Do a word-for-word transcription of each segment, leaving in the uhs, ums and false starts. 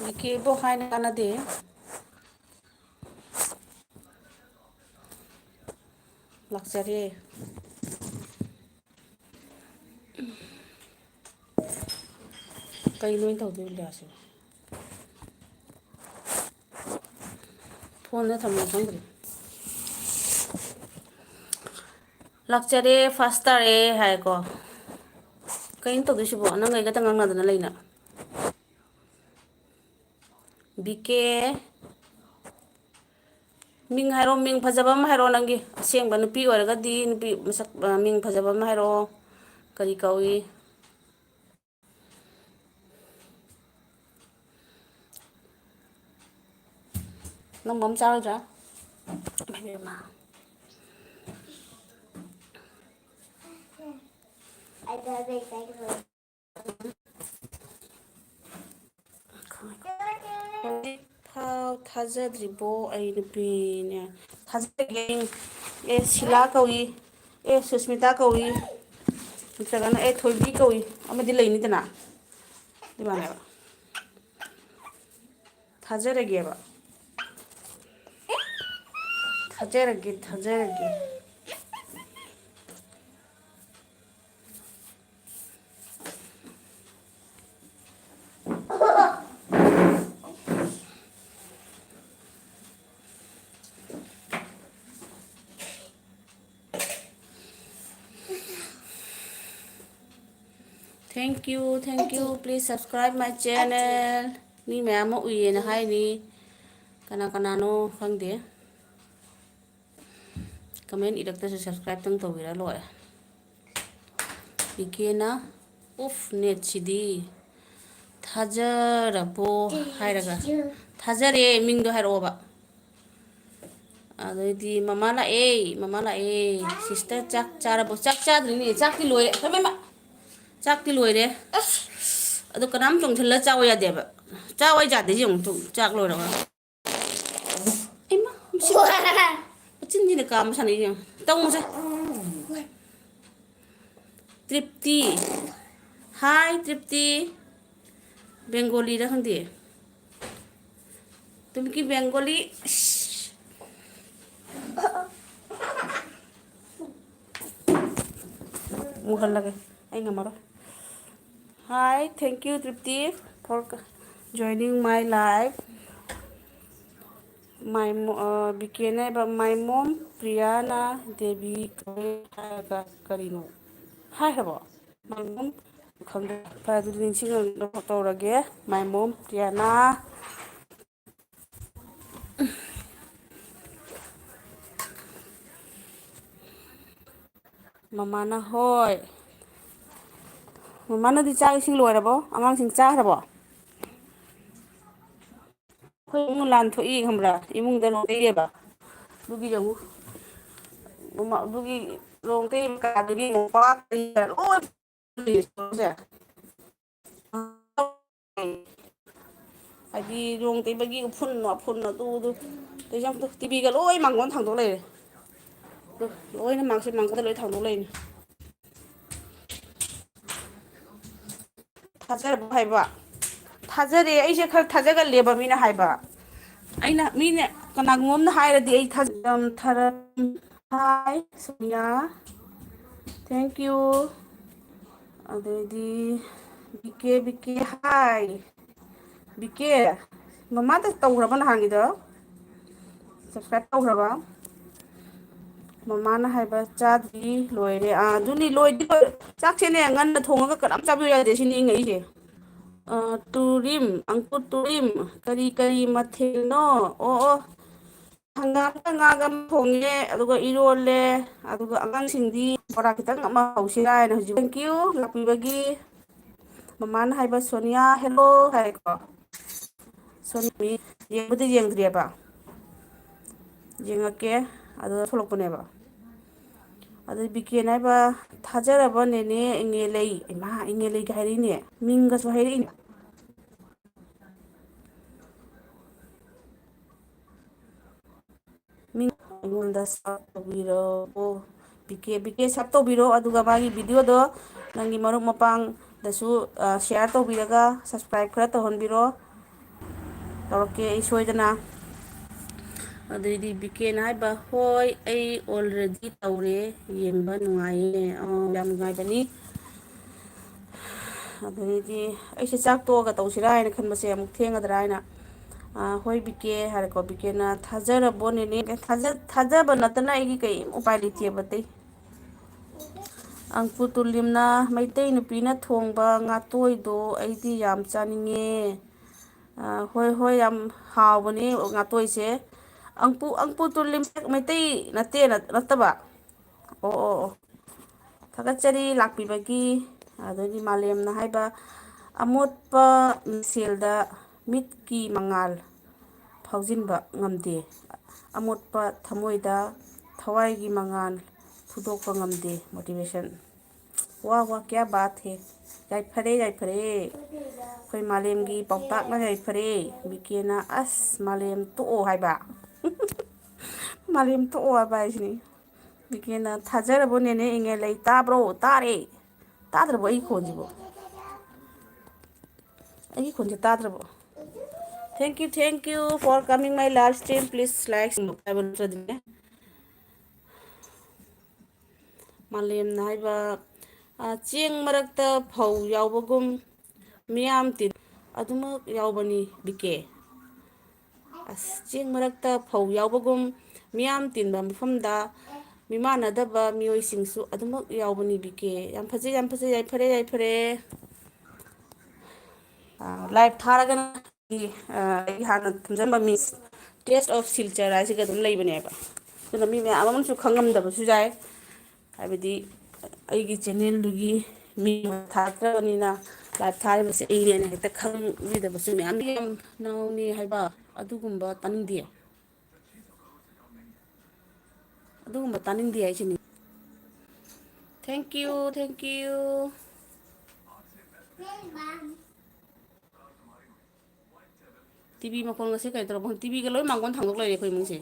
B ꯀꯦꯕꯨ ꯍꯥꯏꯅ ꯀꯥꯟꯅꯗꯦ꯫ ꯂꯥꯛꯆꯔꯦ꯫ ꯀꯩꯅꯣ ꯑꯩꯅ ꯇꯧꯗꯣꯏ ꯂꯤꯂꯥꯁꯤꯕꯣ? ꯐꯣꯟꯗ ꯊꯝꯃ ꯈꯪꯗ꯭ꯔꯦ꯫ ꯂꯥꯛꯆꯔꯦ, ꯐꯥꯁ ꯇꯥꯔꯦ ꯍꯥꯏꯀꯣ꯫ ꯀꯩꯅꯣ ꯇꯧꯗꯣꯏꯁꯤꯕꯣ? ꯅꯪ ꯑꯩꯒꯇ ꯉꯥꯡꯅꯗꯅ ꯂꯩꯅ꯫ ꯕꯤ ꯀꯦ꯫ ꯃꯤꯡ ꯍꯥꯏꯔꯣ, ꯃꯤꯡ ꯐꯖꯕ ꯑꯃ ꯍꯥꯏꯔꯣ, ꯅꯪꯒꯤ ꯑꯁꯦꯡꯕ ꯅꯨꯄꯤ ꯑꯣꯏꯔꯒꯗꯤ ꯅꯨꯄꯤ ꯃꯁꯛ, ꯑ, ꯃꯤꯡ ꯐꯖꯕ ꯑꯃ ꯍꯥꯏꯔꯛꯑꯣ꯫ ꯀꯔꯤ ꯀꯧꯏ? ꯅꯪ ꯃꯝ ꯆꯥꯔꯣꯏꯗ꯭ꯔꯥ? ꯏꯃꯥ, ꯏꯃꯥ꯫ ꯍꯧꯖꯤꯛꯐꯥꯎ ꯊꯥꯖꯗ꯭ꯔꯤꯕꯣ ꯑꯩ ꯅꯨꯄꯤꯅꯦ? ꯊꯥꯖꯗ꯭ꯔꯤꯌꯦ꯫ ꯑꯦ ꯁꯤꯂꯥ ꯀꯧꯏ, ꯑꯦ ꯁꯨꯁꯃꯤꯇꯥ ꯀꯧꯏ, ꯅꯠꯇ꯭ꯔꯒꯅ ꯑꯦ ꯊꯣꯏꯕꯤ ꯀꯧꯏ, ꯑꯃꯗꯤ ꯂꯩꯅꯤꯗꯅ, ꯑꯗꯨꯃꯥꯏꯅ ꯊꯥꯖꯔꯒꯦꯕ꯫ ꯊꯥꯖꯔꯒꯦ, ꯊꯥꯖꯔꯒꯦ꯫ Thank you, thank you. Please subscribe my channel. ꯃꯤ ꯃꯌꯥꯝ ꯑꯃ ꯎꯏꯌꯦꯅ ꯍꯥꯏꯅꯤ꯫ ꯀꯅꯥ ꯀꯅꯥꯅꯣ ꯈꯪꯗꯦ꯫ Comment ꯏꯔꯛꯇ꯭ꯔꯁꯨ subscribe ꯇꯪ ꯇꯧꯕꯤꯔ ꯂꯣꯏꯔꯦ꯫ ꯏꯀꯦꯅ, "ꯎꯐ, net ꯁꯤꯗꯤ꯫ ꯊꯥꯖꯔꯕꯣ?" ꯍꯥꯏꯔꯒ꯫ "ꯊꯥꯖꯔꯦ, ꯃꯤꯡꯗꯣ ꯍꯥꯏꯔꯛꯑꯣꯕ꯫" ꯑꯗꯩꯗꯤ, "ꯃꯃꯥ ꯂꯥꯛꯑꯦ, ꯃꯃꯥ ꯂꯥꯛꯑꯦ꯫ Sister ꯆꯥꯛ ꯆꯥꯔꯕꯣ?" ꯆꯥꯛ ꯆꯥꯗ꯭ꯔꯤꯅꯦ, ꯆꯥꯛꯇꯤ ꯂꯣꯏꯔꯦ꯫ ꯍꯩꯃꯥ, ꯆꯥꯛꯇꯤ ꯂꯣꯏꯔꯦ꯫ ꯑꯗꯣ ꯀꯅꯥꯝ ꯆꯣꯡꯁꯤꯜꯂ ꯆꯥꯎ ꯌꯥꯗꯦꯕ꯫ ꯆꯥꯎ ꯍꯥꯏ ꯌꯥꯗꯦ, ꯌꯦꯡꯉꯨ ꯇꯨ, ꯆꯥꯛ ꯂꯣꯏꯔꯒ꯫ ꯏꯃꯥ, ꯃꯁꯤ ꯃꯆꯤꯟꯁꯤꯅ ꯀꯥꯝꯕ ꯁꯥꯟꯅꯩ ꯌꯦꯡꯉꯨ꯫ ꯇꯧ ꯃꯁꯦ꯫ ꯇ꯭ꯔꯤꯞꯇꯤ꯫ Hi, ꯇ꯭ꯔꯤꯞꯇꯤ꯫ Bengali ꯔ ꯈꯪꯗꯦ꯫ ꯇꯨꯝꯀꯤ ꯕꯦꯡꯒꯣꯂꯤ꯫ ꯃꯨꯍꯜꯂꯒꯦ꯫ ꯑꯩ ꯉꯝꯃꯔꯣꯏ꯫ Hi, thank you, Tripti, for joining my live. My mo-, uh, B K ꯅ ꯍꯥꯏꯕ, "My mom, Priyana Devi ꯀꯧꯋꯦ" ꯍꯥꯏꯔꯒ ꯀꯔꯤꯅꯣ? ꯍꯥꯏꯈ꯭ꯔꯕꯣ? My mom, ꯈꯪꯗꯦ꯫ ꯐꯔꯦ, ꯑꯗꯨꯗꯤ ꯅꯤꯡꯁꯤꯡꯉꯒ ꯇꯧꯔꯒꯦ꯫ My mom, Priyana꯫ ꯃꯃꯥꯅ ꯍꯣꯏ꯫ ꯃꯃꯥꯅꯗꯤ ꯆꯥꯛ ꯏꯁꯤꯡ ꯂꯣꯏꯔꯕꯣ? ꯑꯉꯥꯡꯁꯤꯡ ꯆꯥꯈ꯭ꯔꯕꯣ? ꯑꯩꯈꯣꯏ ꯏꯃꯨꯡ ꯂꯥꯟ ꯊꯣꯛꯏ ꯈꯪꯕ꯭ꯔꯥ? ꯏꯃꯨꯡꯗ ꯂꯣꯡ ꯇꯩꯔꯦꯕ꯫ ꯑꯗꯨꯒꯤ ꯌꯦꯡꯉꯨ꯫ ꯃꯃꯥ-, ꯑꯗꯨꯒꯤ ꯂꯣꯡ ꯇꯩꯔꯤꯕ ꯀꯥꯗꯨꯒꯤ ꯃꯣꯝꯄꯥꯛ ꯀꯔꯤ ꯀꯔꯥ ꯂꯣꯏ ꯁꯦ꯫ ꯍꯥꯏꯗꯤ ꯂꯣꯡ ꯇꯩꯕꯒꯤ ꯎꯐꯨꯟ ꯋꯥꯐꯨꯟ ꯑꯗꯨ ꯑꯗꯨ ꯇꯩꯖꯝꯗꯣ ꯇꯤꯚꯤꯒ ꯂꯣꯏ ꯃꯥꯡꯒꯣꯟ ꯊꯥꯡꯗꯣꯛ ꯂꯩꯔꯦ꯫ ꯑꯗꯨ ꯂꯣꯏꯅ ꯃꯥꯡꯁꯦ ꯃꯥꯡꯒꯣꯟꯗ ꯂꯣꯏ ꯊꯥꯡꯗꯣꯛ ꯂꯩꯅꯤ꯫ ꯊꯥꯖꯔꯕꯣ ꯍꯥꯏꯕ? ꯊꯥꯖꯔꯦ, ꯑꯩꯁꯦ ꯈꯔ ꯊꯥꯖꯒꯜꯂꯦꯕ ꯃꯤꯅ ꯍꯥꯏꯕ꯫ ꯑꯩꯅ, ꯃꯤꯅ ꯀꯅꯥꯒꯨꯝꯕ ꯑꯃꯅ ꯍꯥꯏꯔꯗꯤ ꯑꯩ ꯊꯥꯖ-, ꯌꯥꯝ ꯊꯥꯔ-, Hi, Sonia. Thank you. ꯑꯗꯩꯗꯤ ꯕꯤ ꯀꯦ, ꯕꯤ ꯀꯦ, hi. ꯕꯤ ꯀꯦ, ꯃꯃꯥꯗ ꯇꯧꯈ꯭ꯔꯕ ꯅꯍꯥꯟꯒꯤꯗꯣ? Subscribe ꯇꯧꯈ꯭ꯔꯕ? ꯃꯃꯥꯅ ꯍꯥꯏꯕ ꯆꯥꯗ꯭ꯔꯤ, ꯂꯣꯏꯔꯦ꯫ ꯑꯥ, ꯑꯗꯨꯅꯤ, ꯂꯣꯏꯗꯤ ꯂꯣꯏ-, ꯆꯥꯛꯁꯦꯅꯦ, ꯉꯟꯅ ꯊꯣꯡꯉꯒ ꯀꯅꯥꯝ ꯆꯥꯕꯤꯌꯨ ꯌꯥꯗꯦ, ꯁꯤꯅꯤ ꯏꯪꯉꯛꯏꯁꯦ꯫ ꯑꯥ, ꯇꯨꯔꯤꯝ, ꯑꯪꯀꯨꯔ ꯇꯨꯔꯤꯝ, ꯀꯔꯤ ꯀꯔꯤ ꯃꯊꯦꯜꯅꯣ? ꯑꯣ, ꯑꯣ, ꯍꯪꯒꯥꯝꯒ ꯉꯥꯒ ꯑꯃ ꯊꯣꯡꯉꯦ, ꯑꯗꯨꯒ ꯏꯔꯣꯜꯂꯦ, ꯑꯗꯨꯒ ꯑꯉꯥꯡꯁꯤꯡꯗꯤ ꯕꯣꯔꯥ ꯈꯤꯇꯪ ꯑꯃ ꯍꯧꯁꯤꯔꯥ ꯍꯥꯏꯅ ꯍꯧꯖꯤꯛ, thank you ꯂꯥꯛꯄꯤꯕꯒꯤ꯫ ꯃꯃꯥꯅ ꯍꯥꯏꯕ, "ꯁꯣꯅꯤꯌꯥ, hello" ꯍꯥꯏꯀꯣ꯫ ꯁꯣꯅꯤ, ꯌꯦꯡꯕꯨꯗꯤ ꯌꯦꯡꯗ꯭ꯔꯤꯑꯕ꯫ ꯌꯦꯡꯉꯛꯀꯦ꯫ ꯑꯗꯨꯗ ꯊꯣꯛꯂꯛꯄꯅꯦꯕ꯫ ꯑꯗꯨ ꯕꯤꯀꯦꯟ ꯍꯥꯏꯕ, "ꯊꯥꯖꯔꯕ ꯅꯦꯅꯦ ꯏꯉꯦꯂꯩ"꯫ ꯏꯃꯥ, ꯏꯉꯦꯂꯩꯒ ꯍꯥꯏꯔꯛꯏꯅꯦ꯫ ꯃꯤꯡꯒꯁꯨ ꯍꯥꯏꯔꯛꯏꯅꯦ꯫ ꯃꯤꯡ ꯑꯩꯉꯣꯟꯗ ꯁꯞ ꯇꯧꯕꯤꯔꯛꯑꯣ꯫ ꯕꯤꯀꯦ, ꯕꯤꯀꯦ ꯁꯞ ꯇꯧꯕꯤꯔꯣ, ꯑꯗꯨꯒ ꯃꯥꯒꯤ ꯚꯤꯗꯤꯑꯣꯗꯣ ꯅꯪꯒꯤ ꯃꯔꯨꯞ ꯃꯄꯥꯡꯗꯁꯨ, ꯑ, ꯁꯤꯌꯥꯔ ꯇꯧꯕꯤꯔꯒ ꯁꯕꯁꯀ꯭ꯔꯥꯏꯕ ꯈꯔ ꯇꯧꯍꯟꯕꯤꯔꯣ꯫ ꯇꯧꯔꯛꯀꯦ ꯑꯩ ꯁꯣꯏꯗꯅ꯫ ꯑꯗꯩꯗꯤ ꯕꯤꯀꯦꯅ ꯍꯥꯏꯕ, "ꯍꯣꯏ, ꯑꯩ already ꯇꯧꯔꯦ, ꯌꯦꯡꯕ ꯅꯨꯡꯉꯥꯏꯌꯦ꯫" ꯑꯣ, ꯌꯥꯝ ꯅꯨꯡꯉꯥꯏꯕꯅꯤ꯫ ꯑꯗꯩꯗꯤ ꯑꯩꯁꯦ ꯆꯥꯛ ꯇꯣꯛꯑꯒ ꯇꯧꯁꯤꯔꯥ ꯍꯥꯏꯅ ꯈꯟꯕꯁꯦ ꯑꯃꯨꯛ ꯊꯦꯡꯒꯗ꯭ꯔꯥ ꯍꯥꯏꯅ, "ꯑꯥ, ꯍꯣꯏ ꯕꯤꯀꯦ" ꯍꯥꯏꯔꯦꯀꯣ꯫ ꯕꯤꯀꯦꯅ, "ꯊꯥꯖꯔꯕꯣ ꯅꯦꯅꯦ?" ꯊꯥꯖ-, ꯊꯥꯖꯕ ꯅꯠꯇꯅ ꯑꯩꯒꯤ ꯀꯔꯤꯝ ꯎꯄꯥꯏ ꯂꯩꯇꯦꯕ ꯑꯇꯩ꯫ ꯑꯪꯀꯨ ꯇꯨꯂꯤꯝꯅ, "ꯃꯩꯇꯩ ꯅꯨꯄꯤꯅ ꯊꯣꯡꯕ ꯉꯥꯇꯣꯏꯗꯣ ꯑꯩꯗꯤ ꯌꯥꯝ ꯆꯥꯅꯤꯡꯉꯦ꯫" ꯑꯥ, ꯍꯣꯏ, ꯍꯣꯏ, ꯌꯥꯝ ꯍꯥꯎꯕꯅꯦ ꯉꯥꯇꯣꯏꯁꯦ꯫ ꯑꯪꯄꯨ, ꯑꯪꯄꯨ ꯇꯨꯂꯤꯝ ꯃꯩꯇꯩ ꯅꯠꯇꯦ, ꯅꯠ-, ꯅꯠꯇꯕ? ꯑꯣ, ꯑꯣ, ꯑꯣ꯫ ꯊꯥꯒꯠꯆꯔꯤ ꯂꯥꯛꯄꯤꯕꯒꯤ꯫ ꯑꯗꯒꯤ ꯃꯥꯂꯦꯝꯅ ꯍꯥꯏꯕ, "ꯑꯃꯣꯠꯄ ꯃꯤꯡꯁꯦꯜꯗ ꯃꯤꯠꯀꯤ ꯃꯉꯥꯜ ꯐꯥꯎꯖꯤꯟꯕ ꯉꯝꯗꯦ꯫ ꯑꯃꯣꯠꯄ ꯊꯃꯣꯏꯗ ꯊꯋꯥꯏꯒꯤ ꯃꯉꯥꯜ ꯐꯨꯗꯣꯛꯄ ꯉꯝꯗꯦ꯫" Motivation꯫ ꯋꯥ, ꯋꯥ, ꯀꯌꯥ ꯕꯥꯠ ꯍꯦ꯫ ꯌꯥꯏꯐꯔꯦ, ꯌꯥꯏꯐꯔꯦ꯫ ꯑꯩꯈꯣꯏ ꯃꯥꯂꯦꯝꯒꯤ ꯄꯥꯎꯇꯥꯛꯅ ꯌꯥꯏꯐꯔꯦ꯫ ꯕꯤꯀꯦꯅ, "ꯑꯁ, ꯃꯥꯂꯦꯝ ꯇꯣꯛꯑꯣ" ꯍꯥꯏꯕ꯫ "ꯃꯥꯂꯦꯝ ꯇꯣꯛꯑꯣ" ꯍꯥꯏꯕ ꯍꯥꯏꯁꯤꯅꯤ꯫ ꯕꯤꯀꯦꯅ, "ꯊꯥꯖꯔꯕꯣ ꯅꯦꯅꯦ ꯏꯪꯉꯦꯜꯂꯩ? ꯇꯥꯕ꯭ꯔꯣ? ꯇꯥꯔꯦ꯫ ꯇꯥꯗ꯭ꯔꯕꯣ ꯑꯩꯒꯤ ꯈꯣꯟꯁꯤꯕꯣ? ꯑꯩꯒꯤ ꯈꯣꯟꯁꯦ ꯇꯥꯗ꯭ꯔꯕꯣ? Thank you, thank you for coming my live stream. Please like ꯍꯥꯏꯕ ꯅꯠꯇ꯭ꯔꯗꯤꯅꯦ꯫ ꯃꯥꯂꯦꯝꯅ ꯍꯥꯏꯕ, ꯑ, "ꯆꯦꯡ ꯃꯔꯛꯇ ꯐꯧ ꯌꯥꯎꯕꯒꯨꯝ ꯃꯤꯌꯥꯝ ꯇꯤꯟ ꯑꯗꯨꯃꯛ ꯌꯥꯎꯕꯅꯤ ꯕꯤꯀꯦ꯫" ꯑꯁ, "ꯆꯦꯡ ꯃꯔꯛꯇ ꯐꯧ ꯌꯥꯎꯕꯒꯨꯝ ꯃꯤꯌꯥꯝ ꯇꯤꯟꯕ ꯃꯐꯝꯗ ꯃꯤꯃꯥꯟꯅꯗꯕ ꯃꯤꯑꯣꯏꯁꯤꯡꯁꯨ ꯑꯗꯨꯃꯛ ꯌꯥꯎꯕꯅꯤ ꯕꯤꯀꯦ꯫" ꯌꯥꯝ ꯐꯖꯩ, ꯌꯥꯝ ꯐꯖꯩ, ꯌꯥꯏꯐꯔꯦ, ꯌꯥꯏꯐꯔꯦ꯫ ꯑ, live ꯊꯥꯔꯒꯅ ꯑ, ꯑꯩ ꯍꯥꯟꯅ ꯊꯝꯖꯟꯕ Miss Taste of Silchar ꯍꯥꯏꯁꯤꯒ ꯑꯗꯨꯝ ꯂꯩꯕꯅꯦꯕ꯫ ꯑꯗꯨꯅ ꯃꯤ ꯃꯌꯥꯝ ꯑꯃꯁꯨ ꯈꯪꯉꯝꯗꯕꯁꯨ ꯌꯥꯏ꯫ ꯍꯥꯏꯕꯗꯤ ꯑꯩꯒꯤ channelꯗꯨꯒꯤ ꯃꯤ ꯊꯥꯔꯛꯇ꯭ꯔꯕꯅꯤꯅ live ꯊꯥꯔꯤꯕꯁꯦ ꯑꯩꯅꯦꯅ ꯍꯦꯛꯇ ꯈꯪꯕꯤꯗꯕꯁꯨ ꯃꯌꯥꯝ ꯂꯩ꯫ ꯌꯥꯝ ꯅꯧꯅꯤ ꯍꯥꯏꯕ ꯑꯗꯨꯒꯨꯝꯕ ꯇꯥꯅꯤꯡꯗꯦ꯫ ꯑꯗꯨꯒꯨꯝꯕ ꯇꯥꯅꯤꯡꯗꯦ ꯍꯥꯏꯁꯤꯅꯤ꯫ Thank you, thank you꯫ T V ꯃꯈꯣꯟꯒꯁꯦ ꯀꯩ ꯇꯧꯔꯕ ꯈꯪꯗꯦ? ꯇꯤ ꯚꯤꯒ ꯂꯣꯏ ꯃꯥꯡꯒꯣꯟ ꯊꯥꯡꯗꯣꯛ ꯂꯩꯔꯦ ꯑꯩꯈꯣꯏ ꯏꯃꯨꯡꯁꯦ꯫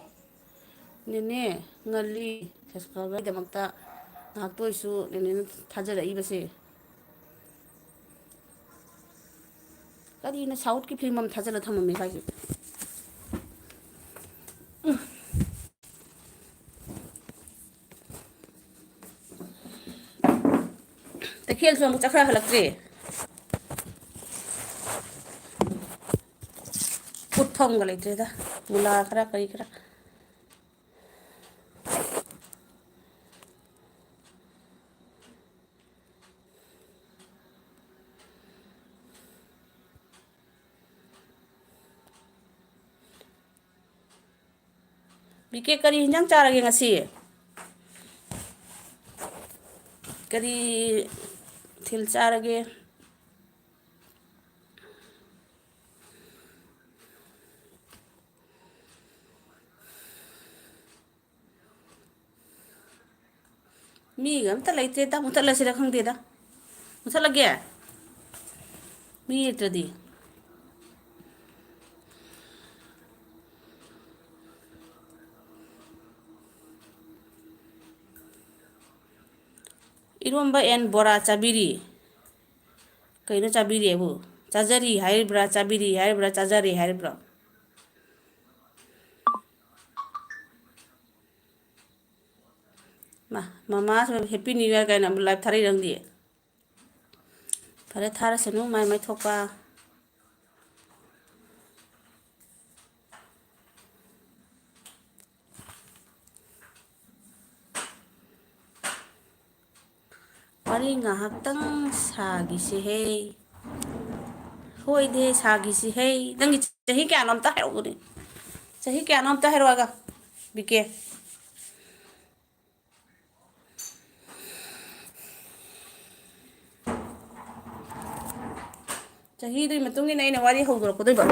ꯅꯦꯅꯦ, ꯉꯜꯂꯤ꯫ Subscriberꯒꯤꯗꯃꯛꯇ ꯉꯥꯏꯍꯥꯛꯇ ꯑꯣꯏꯁꯨ ꯅꯦꯅꯦꯅ ꯊꯥꯖꯔꯛꯏꯕꯁꯦ꯫ ꯀꯔꯤꯅꯣ Southꯀꯤ film ꯑꯃ ꯊꯥꯖꯤꯜꯂ ꯊꯝꯃꯝꯃꯦ ꯁ꯭ꯋꯥꯏꯁꯦ? ꯀꯩꯊꯦꯜꯁꯨ ꯑꯃꯨꯛ ꯆꯠꯈ꯭ꯔ ꯍꯜꯂꯛꯇ꯭ꯔꯤ꯫ ꯄꯣꯠꯐꯝꯒ ꯂꯩꯇ꯭ꯔꯦꯗ꯫ ꯃꯨꯂꯥ ꯈꯔ ꯀꯔꯤ ꯈꯔ꯫ ꯕꯤ ꯀꯦ, ꯀꯔꯤ ꯍꯤꯟꯖꯥꯡ ꯆꯥꯔꯒꯦ ꯉꯁꯤ? ꯀꯔꯤ ꯃꯊꯦꯜ ꯆꯥꯔꯒꯦ? ꯃꯤꯒ ꯑꯝꯇ ꯂꯩꯇ꯭ꯔꯦꯗ, ꯃꯨꯊꯠꯂꯁꯤꯔ ꯈꯪꯗꯦꯗ꯫ ꯃꯨꯊꯠꯂꯒꯦ? ꯃꯤ ꯂꯩꯇ꯭ꯔꯗꯤ꯫ ꯏꯔꯣꯝꯕ and ꯕꯣꯔꯥ ꯆꯥꯕꯤꯔꯤ꯫ ꯀꯩꯅꯣ ꯆꯥꯕꯤꯔꯤ ꯍꯥꯏꯕꯨ? ꯆꯥꯖꯔꯤ ꯍꯥꯏꯔꯤꯕ꯭ꯔꯥ, ꯆꯥꯕꯤꯔꯤ ꯍꯥꯏꯔꯤꯕ꯭ꯔꯥ, ꯆꯥꯖꯔꯤ ꯍꯥꯏꯔꯤꯕ꯭ꯔꯣ? ꯃꯥ, ꯃꯃꯥꯁꯨ Happy New Year ꯀꯥꯏꯅ ꯑꯃꯨꯛ live ꯊꯥꯔꯛꯏꯔꯪꯗꯤ? ꯐꯔꯦ, ꯊꯥꯔꯁꯅꯨ, ꯃꯥꯏ ꯃꯥꯏ ꯊꯣꯛꯄ꯫ ꯋꯥꯔꯤ ꯉꯥꯏꯍꯥꯛꯇꯪ ꯁꯥꯈꯤꯁꯦꯍꯦ꯫ ꯍꯣꯏꯗꯦ, ꯁꯥꯈꯤꯁꯤꯍꯦ꯫ ꯅꯪꯒꯤ ꯆꯍꯤ ꯀꯌꯥꯅꯣ ꯑꯝꯇ ꯍꯥꯏꯔꯛꯎꯅꯦ꯫ ꯆꯍꯤ ꯀꯌꯥꯅꯣ ꯑꯝꯇ ꯍꯥꯏꯔꯛꯑꯣꯒ, ꯕꯤ ꯀꯦ꯫ ꯆꯍꯤꯗꯨꯒꯤ ꯃꯇꯨꯡ ꯏꯟꯅ ꯑꯩꯅ ꯋꯥꯔꯤ ꯍꯧꯗꯣꯔꯛꯀꯗꯣꯏꯕ꯫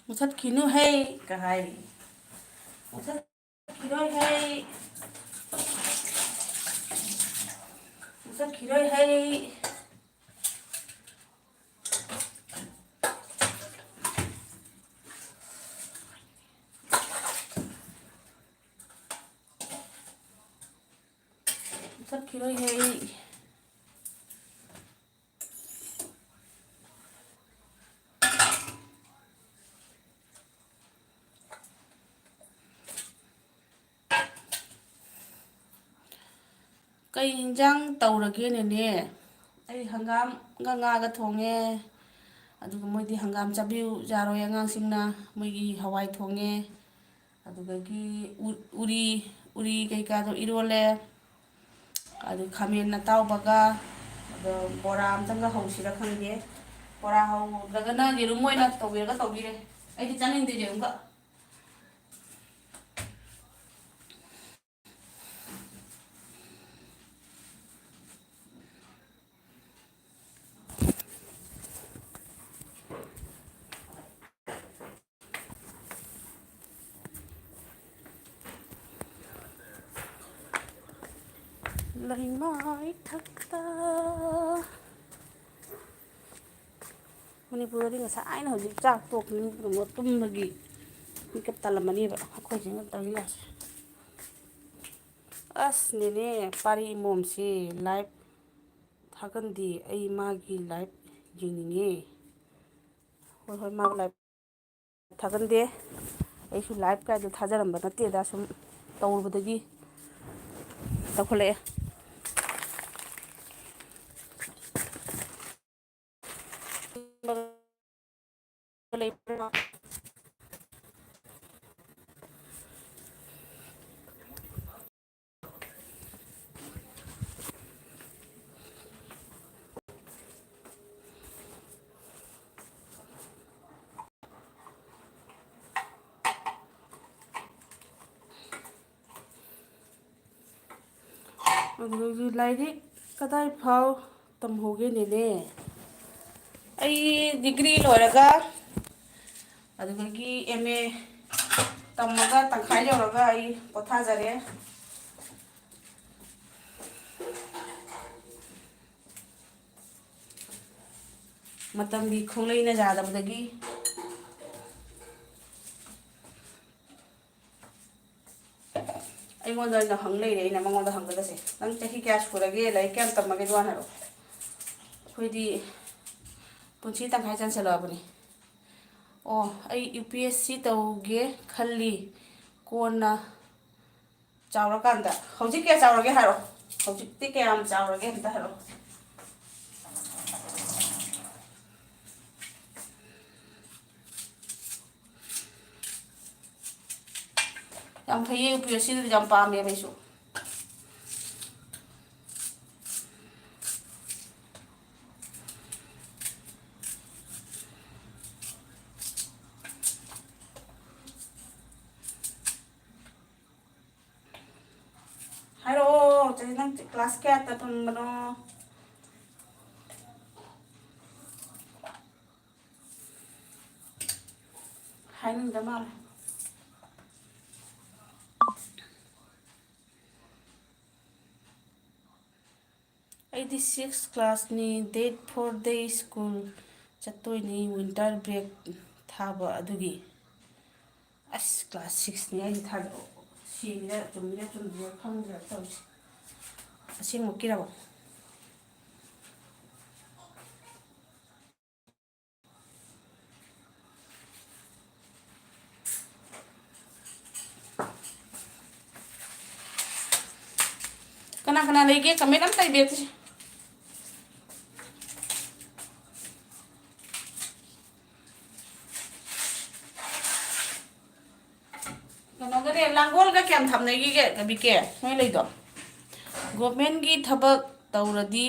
ꯃꯨꯊꯠꯈꯤꯅꯨ ꯍꯦ ꯀ ꯍꯥꯏꯔꯤ꯫ ꯃꯨꯊꯠꯈꯤꯔꯣꯏ ꯍꯦ꯫ ꯃꯨꯊꯠꯈꯤꯔꯣꯏ ꯍꯦ꯫ ꯃꯨꯊꯠꯈꯤꯔꯣꯏ ꯍꯦ꯫ ꯀꯩ ꯏꯟꯖꯥꯡ ꯇꯧꯔꯒꯦ, ꯅꯦꯅꯦ? ꯑꯩ ꯍꯪꯒꯥꯝꯒ ꯉꯥꯒ ꯊꯣꯡꯉꯦ꯫ ꯑꯗꯨꯒ ꯃꯣꯏꯗꯤ ꯍꯪꯒꯥꯝ ꯆꯥꯕꯤꯌꯨ ꯌꯥꯔꯣꯏ ꯑꯉꯥꯡꯁꯤꯡꯅ, ꯃꯣꯏꯒꯤ ꯍꯋꯥꯏ ꯊꯣꯡꯉꯦ꯫ ꯑꯗꯨꯗꯒꯤ ꯎ-, ꯎꯔꯤ, ꯎꯔꯤ ꯀꯩꯀꯥꯗꯣ ꯏꯔꯣꯜꯂꯦ꯫ ꯑꯗꯨ ꯈꯥꯃꯦꯟ ꯑꯇꯥꯎꯕꯒ, ꯑꯗꯣ ꯕꯣꯔꯥ ꯑꯝꯇꯪꯒ ꯍꯧꯁꯤꯔ ꯈꯪꯗꯦ꯫ ꯕꯣꯔꯥ ꯍꯧꯗ꯭ꯔꯒꯅ ꯌꯦꯔꯨꯝ ꯑꯣꯏꯅ ꯇꯧꯕꯤꯔꯒ ꯇꯧꯕꯤꯔꯦ꯫ ꯑꯩꯗꯤ ꯆꯥꯅꯤꯡꯗꯦ ꯌꯦꯔꯨꯝꯒ꯫ ꯂꯩꯃꯥꯏ ꯊꯛꯇ꯫ ꯃꯅꯤꯄꯨꯔꯗꯗꯤ ꯉꯁꯥꯏꯅ ꯍꯧꯖꯤꯛ ꯆꯥꯛ ꯇꯣꯛꯄ ꯃꯤ ꯄꯨꯝꯅꯃꯛ ꯇꯨꯝꯕꯒꯤ ꯃꯤꯀꯞ ꯇꯥꯂꯝꯃꯅꯦꯕ꯫ ꯑꯩꯈꯣꯏꯁꯤꯅ ꯇꯧꯔꯤ ꯂꯤꯂꯥꯁꯦ꯫ ꯑꯁ, ꯅꯦꯅꯦ ꯄꯥꯔꯤ ꯏꯃꯣꯝꯁꯤ live ꯊꯥꯒꯟꯗꯦ꯫ ꯑꯩ ꯃꯥꯒꯤ live ꯌꯦꯡꯅꯤꯡꯉꯦ꯫ ꯍꯣꯏ, ꯍꯣꯏ, ꯃꯥꯒꯤ live ꯊꯥꯒꯟꯗꯦ꯫ ꯑꯩꯁꯨ live ꯀꯥꯏꯗꯣ ꯊꯥꯖꯔꯝꯕ ꯅꯠꯇꯦꯗ, ꯁꯨꯝ ꯇꯧꯔꯨꯕꯗꯒꯤ ꯇꯧꯈꯠꯂꯛꯑꯦ꯫ ꯑꯗꯨꯗꯒꯤ ꯂꯥꯏꯔꯤꯛ ꯀꯗꯥꯏ ꯐꯥꯎ ꯇꯝꯍꯧꯒꯦ, ꯅꯦꯅꯦ? ꯑꯩ degree ꯂꯣꯏꯔꯒ, ꯑꯗꯨꯗꯒꯤ M A ꯇꯝꯃꯒ ꯇꯪꯈꯥꯏ ꯌꯧꯔꯒ ꯑꯩ ꯄꯣꯊꯥꯖꯔꯦ꯫ ꯃꯇꯝꯒꯤ ꯈꯣꯡꯂꯩꯅ ꯌꯥꯗꯕꯗꯒꯤ꯫ ꯑꯩꯉꯣꯟꯗ ꯑꯣꯏꯅ ꯍꯪ ꯂꯩꯔꯦ, ꯑꯩꯅ ꯃꯉꯣꯟꯗ ꯍꯪꯒꯗꯕꯁꯦ꯫ "ꯅꯪ ꯆꯍꯤ ꯀꯌꯥ ꯁꯨꯔꯒꯦ? ꯂꯥꯏꯔꯤꯛ ꯀꯌꯥꯝ ꯇꯝꯃꯒꯦ?" ꯑꯗꯨ ꯍꯥꯟꯅ ꯍꯥꯏꯔꯛꯑꯣ꯫ ꯑꯩꯈꯣꯏꯗꯤ ꯄꯨꯟꯁꯤ ꯇꯪꯈꯥꯏ ꯆꯟꯁꯤꯜꯂꯛꯑꯕꯅꯤ꯫ ꯑꯣ, ꯑꯩ U P S C ꯇꯧꯒꯦ ꯈꯜꯂꯤ꯫ ꯀꯣꯟꯅ ꯆꯥꯎꯔꯀꯥꯟꯗ꯫ ꯍꯧꯖꯤꯛ ꯀꯌꯥ ꯆꯥꯎꯔꯒꯦ ꯍꯥꯏꯔꯣ꯫ ꯍꯧꯖꯤꯛꯇꯤ ꯀꯌꯥꯝ ꯆꯥꯎꯔꯒꯦ ꯑꯝꯇ ꯍꯥꯏꯔꯛꯑꯣ꯫ ꯌꯥꯝ ꯐꯩꯌꯦ ꯎꯄꯨ ꯑꯁꯤꯗꯗꯤ, ꯌꯥꯝ ꯄꯥꯝꯃꯦꯕ ꯑꯩꯁꯨ꯫ ꯍꯥꯏꯔꯛꯑꯣ ꯆꯦ, ꯅꯪ ꯀ꯭ꯂꯥꯁ ꯀꯌꯥ ꯇꯝꯕꯅꯣ? ꯍꯥꯏꯅꯤꯡꯗ ꯃꯥꯜꯂꯦ꯫ ꯑꯩꯗꯤ ꯁꯤꯛꯁ ꯀ꯭ꯂꯥꯁꯅꯤ, ꯗꯦꯠ ꯐꯣꯔꯗꯩ ꯁ꯭ꯀꯨꯜ ꯆꯠꯇꯣꯏꯅꯤ, ꯋꯤꯟꯇꯔ ꯕ꯭ꯔꯦꯛ ꯊꯥꯕ ꯑꯗꯨꯒꯤ꯫ ꯑꯁ, ꯀ꯭ꯂꯥꯁ ꯁꯤꯛꯁꯅꯤ ꯑꯩꯗꯤ ꯊꯥꯔꯛꯑꯣ꯫ ꯁꯤꯔꯤꯔ ꯆꯨꯝꯃꯤꯔ ꯆꯨꯝꯗ꯭ꯔꯤꯔ ꯈꯪꯗ꯭ꯔꯦ ꯇꯧꯔꯤꯁꯦ꯫ ꯑꯁꯦꯡꯃꯛꯀꯤꯔꯕ? ꯀꯅꯥ ꯀꯅꯥ ꯂꯩꯒꯦ? ꯀꯃꯦꯟ ꯑꯝꯇ ꯏꯕꯤꯔꯛꯇ꯭ꯔꯤ꯫ ꯀꯩꯅꯣꯒꯅꯦ, ꯂꯥꯡꯒꯣꯜꯒ ꯀꯌꯥꯝ ꯊꯥꯞꯅꯈꯤꯒꯦ, ꯕꯤ ꯀꯦ? ꯅꯣꯏ ꯂꯩꯗꯣ? ꯒꯣꯔꯃꯦꯟꯒꯤ ꯊꯕꯛ ꯇꯧꯔꯗꯤ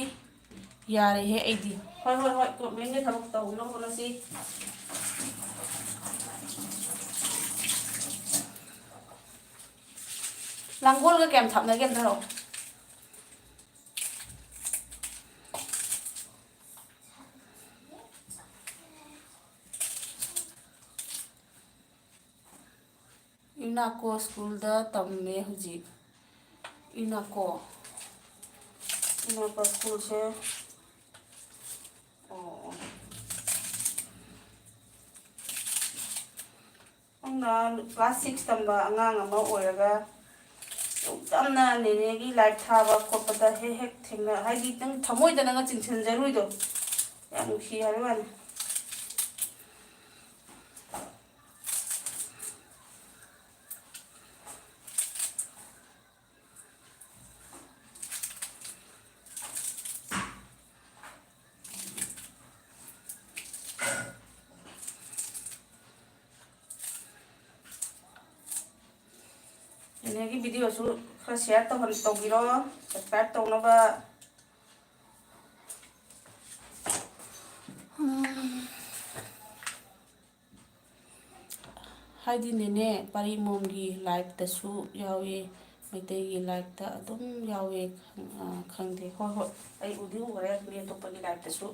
ꯌꯥꯔꯦꯍꯦ ꯑꯩꯗꯤ꯫ ꯍꯣꯏ, ꯍꯣꯏ, ꯍꯣꯏ, ꯒꯣꯔꯃꯦꯟꯒꯤ ꯊꯕꯛ ꯇꯧꯅꯕ ꯍꯣꯠꯅꯁꯤ꯫ ꯂꯥꯡꯒꯣꯜꯒ ꯀꯌꯥꯝ ꯊꯥꯞꯅꯒꯦ ꯑꯝꯇ ꯍꯥꯏꯔꯛꯑꯣ꯫ ꯌꯨꯅꯥꯀꯣ ꯁ꯭ꯀꯨꯜꯗ ꯇꯝꯃꯦ ꯍꯧꯖꯤꯛ꯫ ꯌꯨꯅꯥꯀꯣ, ꯌꯨꯅꯥꯀꯣ ꯁ꯭ꯀꯨꯜꯁꯦ, ꯑꯣ, ꯑꯣ꯫ ꯑꯩꯅ ꯀ꯭ꯂꯥꯁ ꯁꯤꯛꯁ ꯇꯝꯕ ꯑꯉꯥꯡ ꯑꯃ ꯑꯣꯏꯔꯒ ꯌꯥꯝꯅ ꯅꯦꯅꯦꯒꯤ ꯂꯥꯏꯞ ꯊꯥꯕ ꯈꯣꯠꯄꯗ ꯍꯦꯛ ꯍꯦꯛ ꯊꯦꯡꯅ, ꯍꯥꯏꯗꯤ ꯅꯪ ꯊꯃꯣꯏꯗ ꯅꯪꯒ ꯆꯤꯡꯁꯤꯟꯖꯔꯨꯏꯗꯣ ꯌꯥꯝ ꯅꯨꯡꯁꯤ ꯍꯥꯏꯕ ꯋꯥꯅꯤ꯫ ꯅꯦꯅꯦꯒꯤ ꯚꯤꯗꯤꯑꯣꯁꯨ ꯈꯔ ꯁꯤꯌꯥꯔ ꯇꯧꯍꯟ-, ꯇꯧꯕꯤꯔꯣ, ꯁꯕꯁꯀ꯭ꯔꯥꯏꯕ ꯇꯧꯅꯕ꯫ ꯍꯥꯏꯗꯤ ꯅꯦꯅꯦ, ꯄꯥꯔꯤ ꯃꯣꯝꯒꯤ ꯂꯥꯏꯞꯇꯁꯨ ꯌꯥꯎꯏ, ꯃꯩꯇꯩꯒꯤ ꯂꯥꯏꯞꯇ ꯑꯗꯨꯝ ꯌꯥꯎꯏ꯫ ꯈꯪ-, ꯑ, ꯈꯪꯗꯦ꯫ ꯍꯣꯏ, ꯍꯣꯏ, ꯑꯩ ꯎꯗꯤ ꯎꯈ꯭ꯔꯦ ꯃꯤ ꯑꯇꯣꯞꯄꯒꯤ ꯂꯥꯏꯞꯇꯁꯨ꯫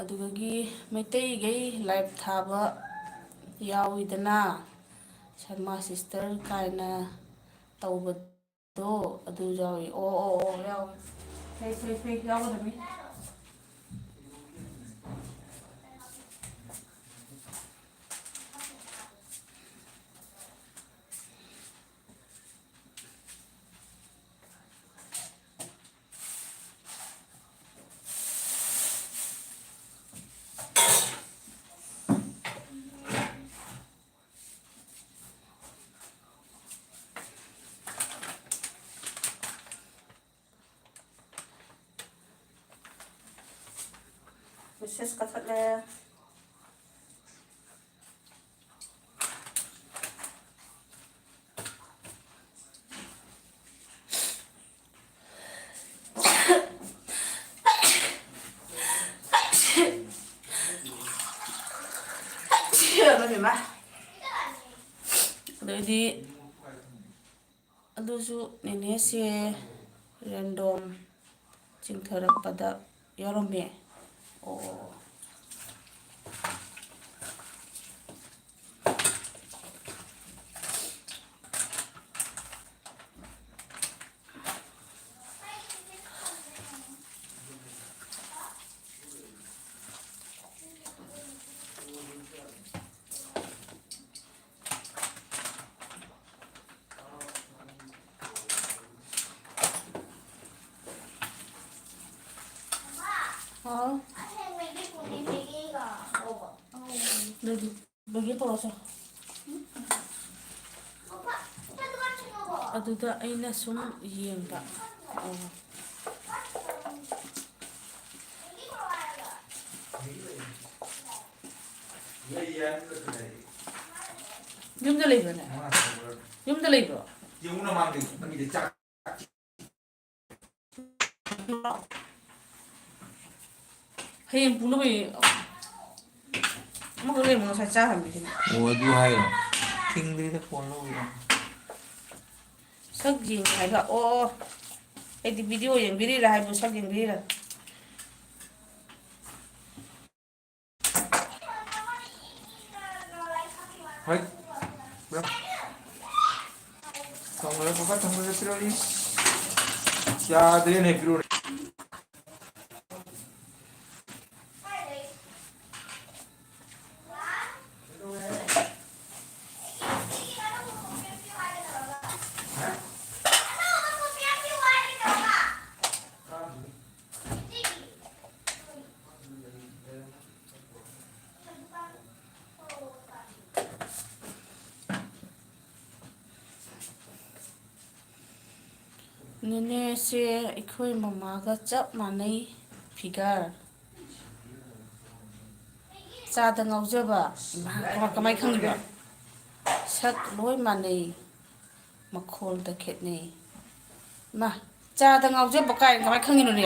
ꯑꯗꯨꯗꯒꯤ ꯃꯩꯇꯩꯒꯩ ꯂꯥꯏꯞ ꯊꯥꯕ ꯌꯥꯎꯋꯤꯗꯅ, ꯁꯔꯃꯥ ꯁꯤꯁꯇꯔ ꯀꯥꯏꯅ ꯇꯧꯕꯗꯣ, ꯑꯗꯨ ꯌꯥꯎꯋꯤ꯫ ꯑꯣ, ꯑꯣ, ꯑꯣ, ꯌꯥꯎꯋꯤ꯫ ꯐꯩ, ꯐꯩ, ꯐꯩ, ꯌꯥꯎꯒꯗꯕꯅꯤ꯫ ꯃꯦꯁꯦꯁ ꯀꯛꯊꯠꯂꯦ꯫ ꯑꯗꯩꯗꯤ ꯑꯗꯨꯁꯨ ꯅꯦꯅꯦꯁꯦ ꯔꯦꯟꯗꯣꯝ ꯆꯤꯡꯊꯔꯛꯄꯗ ꯌꯥꯎꯔꯝꯃꯦ꯫ ꯑꯣ꯫ ꯌꯦꯡꯒꯦ ꯇꯧꯔꯁꯦ꯫ ꯑꯗꯨꯗ ꯑꯩꯅ ꯁꯨꯝ ꯌꯦꯡꯕ꯫ ꯑꯣ꯫ ꯌꯨꯝꯗ ꯂꯩꯕ꯭ꯔꯅꯦ? ꯌꯨꯝꯗ ꯂꯩꯕ꯭ꯔꯣ? ꯍꯌꯦꯡ ꯄꯨꯅꯕ ꯑꯃꯈꯛ ꯂꯩꯕ ꯉꯁꯥꯏ ꯆꯥꯈ꯭ꯔꯕꯅꯤ ꯀꯩꯅꯣ꯫ ꯑꯣ, ꯑꯗꯨ ꯍꯥꯏꯔꯣ꯫ ꯊꯤꯡꯗ꯭ꯔꯤꯗ ꯐꯣꯟ ꯂꯧꯔꯤꯕ꯫ ꯁꯛ ꯌꯦꯡꯒꯦ ꯍꯥꯏꯕ꯫ ꯑꯣ, ꯑꯩꯗꯤ ꯚꯤꯗꯤꯑꯣ ꯌꯦꯡꯕꯤꯔꯤꯔꯥ ꯍꯥꯏꯕꯨ ꯁꯛ ꯌꯦꯡꯕꯤꯔꯤꯔꯥ? ꯍꯣꯏ꯫ ꯊꯝꯈ꯭ꯔꯦ, ꯀꯀꯥ, ꯊꯝꯈ꯭ꯔꯦ, ꯄꯤꯔꯛꯑꯣ꯫ ꯌꯥꯗ꯭ꯔꯦꯅꯦ, ꯄꯤꯔꯛꯑꯣꯅꯦ꯫ ꯅꯦꯅꯦꯁꯦ ꯑꯩꯈꯣꯏ ꯃꯃꯥꯒ ꯆꯞ ꯃꯥꯟꯅꯩ ꯐꯤꯒꯔ꯫ ꯆꯥꯗ ꯉꯥꯎꯖꯕ꯫ ꯏꯃꯥ, ꯀꯃꯥꯏ, ꯀꯃꯥꯏ ꯈꯪꯉꯤꯕ? ꯁꯛ ꯂꯣꯏ ꯃꯥꯟꯅꯩ, ꯃꯈꯣꯜꯗ ꯈꯦꯠꯅꯩ꯫ ꯏꯃꯥ, ꯆꯥꯗ ꯉꯥꯎꯖꯕ ꯀꯥꯏꯅ ꯀꯃꯥꯏ ꯈꯪꯉꯤꯅꯣꯅꯦ?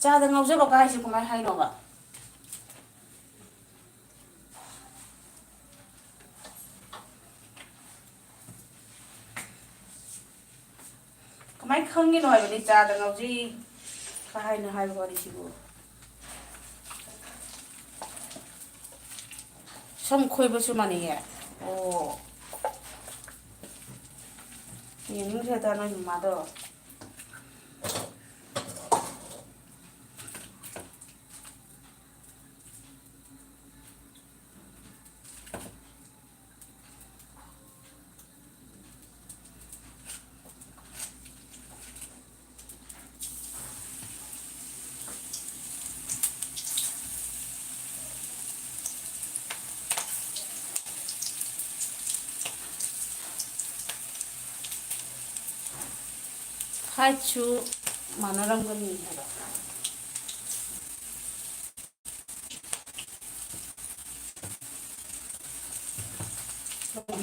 ꯆꯥꯗ ꯉꯥꯎꯖꯕ ꯀꯥꯏꯁꯦ ꯀꯃꯥꯏ ꯍꯥꯏꯅꯣꯕ? ꯀꯃꯥꯏ ꯈꯪꯉꯤꯅꯣ ꯍꯥꯏꯕꯅꯤ, ꯆꯥꯗ ꯉꯥꯎꯖꯩ ꯀ ꯍꯥꯏꯅ ꯍꯥꯏꯕ ꯋꯥꯔꯤꯁꯤꯕꯨ? ꯁꯝ ꯈꯣꯏꯕꯁꯨ ꯃꯥꯟꯅꯩꯌꯦ꯫ ꯑꯣ꯫ ꯌꯦꯡꯅꯤꯡꯈ꯭ꯔꯦꯗ ꯅꯣꯏ ꯃꯃꯥꯗꯣ꯫ ꯍꯥꯏꯠꯁꯨ ꯃꯥꯟꯅꯔꯝꯒꯅꯤ ꯍꯥꯏꯕ꯫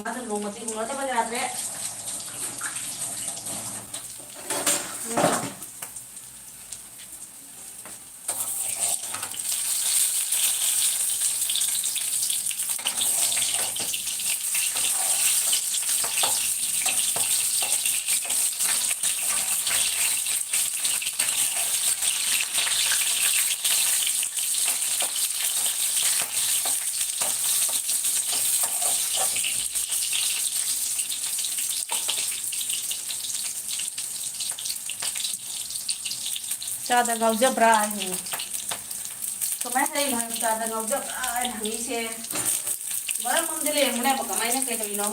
ꯃꯥꯗ ꯅꯣꯡꯃꯗꯤ ꯎꯅꯗꯕ ꯌꯥꯗ꯭ꯔꯦ꯫ ꯆꯥꯗ ꯉꯥꯎꯖꯕ꯭ꯔꯥ ꯍꯥꯏꯅꯤ꯫ ꯀꯃꯥꯏꯅ ꯂꯩꯔꯤꯅꯣ ꯍꯥꯏꯕ ꯆꯥꯗ ꯉꯥꯎꯖꯕ꯭ꯔꯥ ꯍꯥꯏꯅ ꯍꯪꯉꯤꯁꯦ? ꯃꯔꯝ ꯑꯃꯗꯤ ꯂꯩꯔꯝꯒꯅꯦꯕ, ꯀꯃꯥꯏꯅ, ꯀꯩꯗꯧꯔꯤꯅꯣ?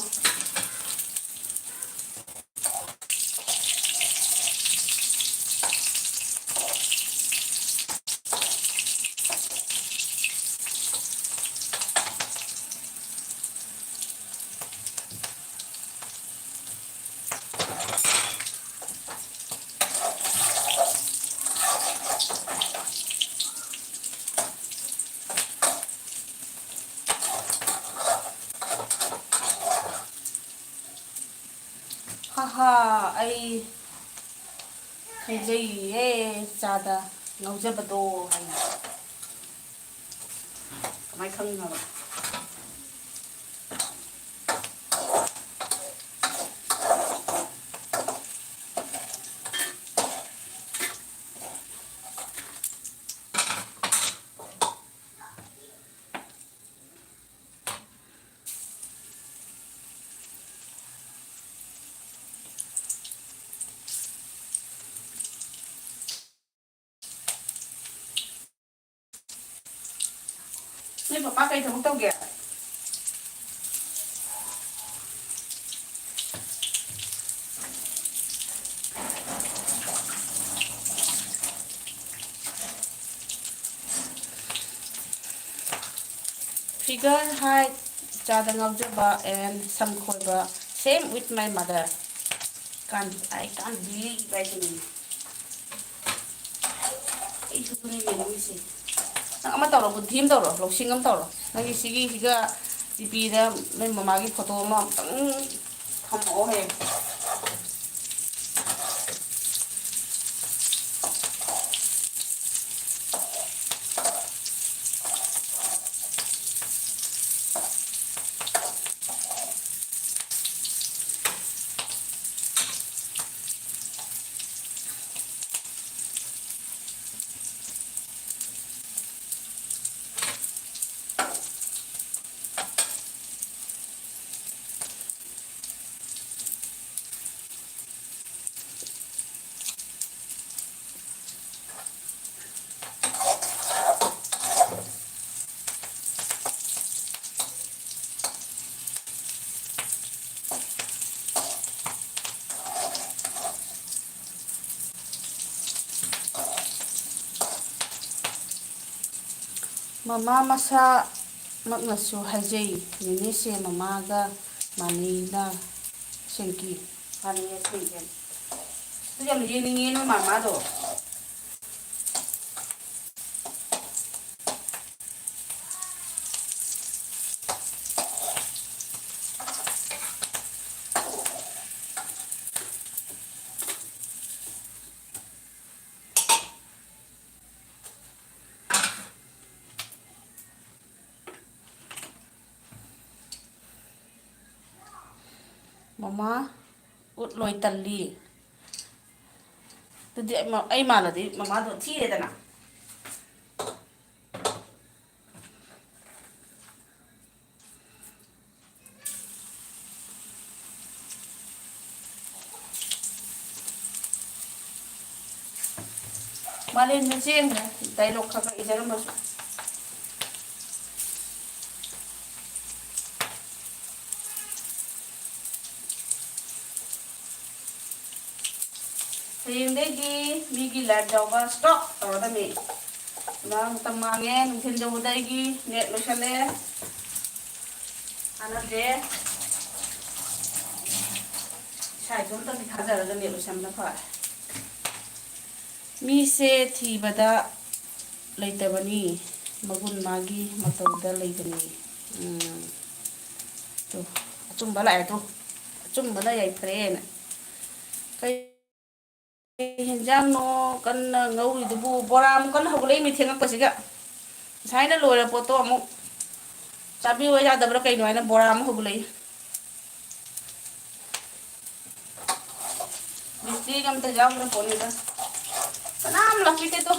ꯍꯥ ꯍꯥ, ꯑꯩ ꯈꯪꯖꯩꯌꯦ, ꯆꯥꯗ ꯉꯥꯎꯖꯕꯗꯣ ꯍꯥꯏꯅ꯫ ꯀꯃꯥꯏ ꯈꯪꯉꯤꯅꯣꯕ? ꯅꯣꯏ ꯄꯄꯥ ꯀꯩ ꯊꯕꯛ ꯇꯧꯒꯦ? Figure, height, ꯆꯥꯗ ꯉꯥꯎꯖꯕ, and ꯁꯝ ꯈꯣꯏꯕ, same with my mother. ꯀꯥꯟ-, I can't believe ꯍꯥꯏꯁꯤꯅꯤ꯫ ꯑꯩꯁꯨ ꯑꯗꯨꯅꯤ ꯌꯦꯡꯅꯤꯡꯉꯤꯁꯦ꯫ ꯅꯪ ꯑꯃ ꯇꯧꯔꯣ, ꯕꯨꯙꯤ ꯑꯃ ꯇꯧꯔꯣ, ꯂꯧꯁꯤꯡ ꯑꯃ ꯇꯧꯔꯣ꯫ ꯅꯪꯒꯤ ꯁꯤꯒꯤꯁꯤꯒ ꯗꯤ ꯄꯤꯗ ꯅꯣꯏ ꯃꯃꯥꯒꯤ ꯐꯣꯇꯣ ꯑꯃ ꯑꯝꯇꯪ ꯊꯝꯃꯛꯑꯣ ꯍꯌꯦꯡ꯫ ꯃꯃꯥ ꯃꯁꯥꯃꯛꯅꯁꯨ ꯍꯥꯏꯖꯩ, ꯅꯦꯅꯦꯁꯦ ꯃꯃꯥꯒ ꯃꯥꯟꯅꯩꯅ ꯁꯦꯡꯀꯤ꯫ ꯃꯥꯟꯅꯩꯌꯦ ꯁꯦꯡꯀꯤ꯫ ꯑꯗꯨ ꯌꯥꯝ ꯌꯦꯡꯅꯤꯡꯉꯦ ꯅꯣꯏ ꯃꯃꯥꯗꯣ꯫ ꯃꯃꯥ ꯎꯠꯂꯣꯏ ꯇꯜꯂꯤ꯫ ꯑꯗꯨꯗꯤ ꯑꯩ ꯃ-, ꯑꯩ ꯃꯥꯜꯂꯗꯤ ꯃꯃꯥꯗꯣ ꯊꯤꯔꯦꯗꯅ꯫ ꯃꯥꯂꯦꯝꯗ ꯆꯦꯟꯈ꯭ꯔꯦ, ꯗꯥꯏꯂꯣꯛ ꯈꯔ ꯈꯔ ꯏꯖꯔꯝꯕꯁꯨ꯫ ꯍꯌꯦꯡꯗꯩꯗꯤ ꯃꯤꯒꯤ ꯂꯥꯏꯐ ꯌꯥꯎꯕ ꯁ꯭ꯇꯣꯞ ꯇꯧꯔꯗꯝꯃꯤ꯫ ꯉꯔꯥꯡ ꯃꯇꯝ ꯃꯥꯡꯉꯦ, ꯅꯨꯡꯊꯤꯜ ꯌꯧꯕꯗ ꯑꯩꯒꯤ ꯅꯦꯠ ꯂꯣꯏꯁꯜꯂꯦ꯫ ꯀꯥꯟꯅꯗꯦ꯫ ꯂꯥꯏꯁꯨ ꯑꯝꯇꯪꯗꯤ ꯊꯥꯖꯔꯒ ꯅꯦꯠ ꯂꯣꯏꯁꯟꯕꯅ ꯐꯔꯦ꯫ ꯃꯤꯁꯦ ꯊꯤꯕꯗ ꯂꯩꯇꯕꯅꯤ, ꯃꯒꯨꯟ ꯃꯥꯒꯤ ꯃꯇꯧꯗ ꯂꯩꯕꯅꯤ꯫ ꯎꯝ꯫ ꯇꯨ, ꯑꯆꯨꯝꯕ ꯂꯥꯛꯑꯦ ꯇꯨ꯫ ꯑꯆꯨꯝꯕꯅ ꯌꯥꯏꯐꯔꯦꯅ꯫ ꯀꯩ ꯍꯦꯟꯖꯥꯡꯅꯣ ꯀꯟꯅ ꯉꯧꯔꯤꯗꯨꯕꯨ? ꯕꯣꯔꯥ ꯑꯃꯨꯛ ꯀꯟꯅ ꯍꯧꯒꯠꯂꯛꯏ, ꯃꯤ ꯊꯦꯡꯉꯛꯄꯁꯤꯒ꯫ ꯉꯁꯥꯏꯅ ꯂꯣꯏꯔ ꯄꯣꯠꯇꯣ ꯑꯃꯨꯛ ꯆꯥꯕꯤꯌꯨ ꯌꯥꯗꯕ꯭ꯔꯥ ꯀꯩꯅꯣ ꯍꯥꯏꯅ ꯕꯣꯔꯥ ꯑꯃ ꯍꯧꯒꯠꯂꯛꯏ꯫ ꯃꯤꯁꯇ꯭ꯔꯤꯒ ꯑꯝꯇ ꯌꯥꯎꯗ꯭ꯔ ꯄꯣꯠꯅꯤꯗ꯫ ꯀꯅꯥꯝ ꯂꯥꯛꯄꯤꯗꯦꯗꯣ꯫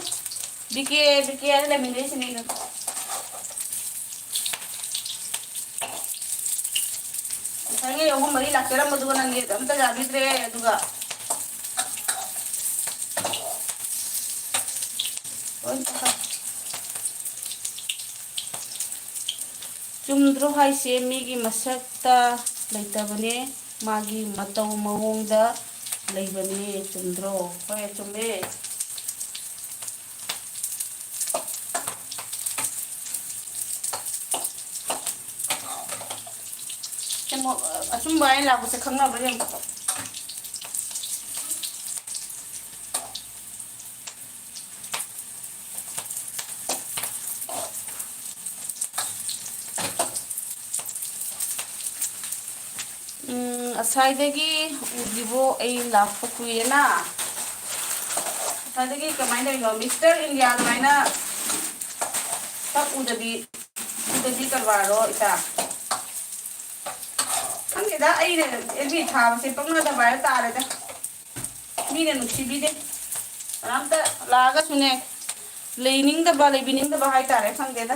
ꯕꯤ ꯀꯦ, ꯕꯤ ꯀꯦ ꯍꯥꯏꯅ ꯂꯩꯃꯤꯟꯅꯩꯁꯤꯅꯦ ꯑꯩꯒ꯫ ꯉꯁꯥꯏꯒꯤ ꯑꯍꯨꯝ ꯃꯔꯤ ꯂꯥꯛꯆꯔꯝꯕꯗꯨꯒ ꯅꯪꯗꯤ ꯑꯝꯇ ꯌꯥꯕꯤꯗ꯭ꯔꯦ꯫ ꯑꯗꯨꯒ ꯂꯣꯏ ꯆꯠꯈ꯭ꯔꯦ꯫ ꯆꯨꯝꯗ꯭ꯔꯣ ꯍꯥꯏꯁꯦ? ꯃꯤꯒꯤ ꯃꯁꯛꯇ ꯂꯩꯇꯕꯅꯦ, ꯃꯥꯒꯤ ꯃꯇꯧ ꯃꯑꯣꯡꯗ ꯂꯩꯕꯅꯦ꯫ ꯆꯨꯝꯗ꯭ꯔꯣ? ꯍꯣꯏ, ꯆꯨꯝꯃꯦ꯫ ꯀꯩꯅꯣ, ꯑꯆꯨꯝꯕ ꯍꯥꯏꯅ ꯂꯥꯛꯄꯁꯦ ꯈꯪꯅꯕ꯭ꯔꯥ ꯌꯦꯡꯉꯣ꯫ ꯎꯝ, ꯉꯁꯥꯏꯗꯒꯤ ꯎꯗ꯭ꯔꯤꯕꯣ? ꯑꯩ ꯂꯥꯛꯄ ꯀꯨꯏꯔꯦꯅ꯫ ꯉꯁꯥꯏꯗꯒꯤ ꯀꯃꯥꯏꯅ ꯇꯧꯔꯤꯅꯣ? ꯃꯤꯁꯇꯔ ꯏꯟꯗꯤꯌꯥ ꯑꯗꯨꯃꯥꯏꯅ ꯁꯛ ꯎꯗꯕꯤ, ꯎꯗꯕꯤ ꯀꯔꯕꯥꯔꯔꯣ ꯏꯇꯥ? ꯈꯪꯗꯦꯗ, ꯑꯩꯅ ꯑꯦꯜ ꯕꯤ ꯊꯥꯕꯁꯦ ꯄꯪꯅꯗ ꯚꯥꯏꯔꯦꯜ ꯇꯥꯔꯦꯗ꯫ ꯃꯤꯅ ꯅꯨꯡꯁꯤꯕꯤꯗꯦ꯫ ꯀꯅꯥꯝꯇ ꯂꯥꯛꯑꯒꯁꯨꯅꯦ, ꯂꯩꯅꯤꯡꯗꯕ, ꯂꯩꯕꯤꯅꯤꯡꯗꯕ ꯍꯥꯏꯇꯥꯔꯦ꯫ ꯈꯪꯗꯦꯗ,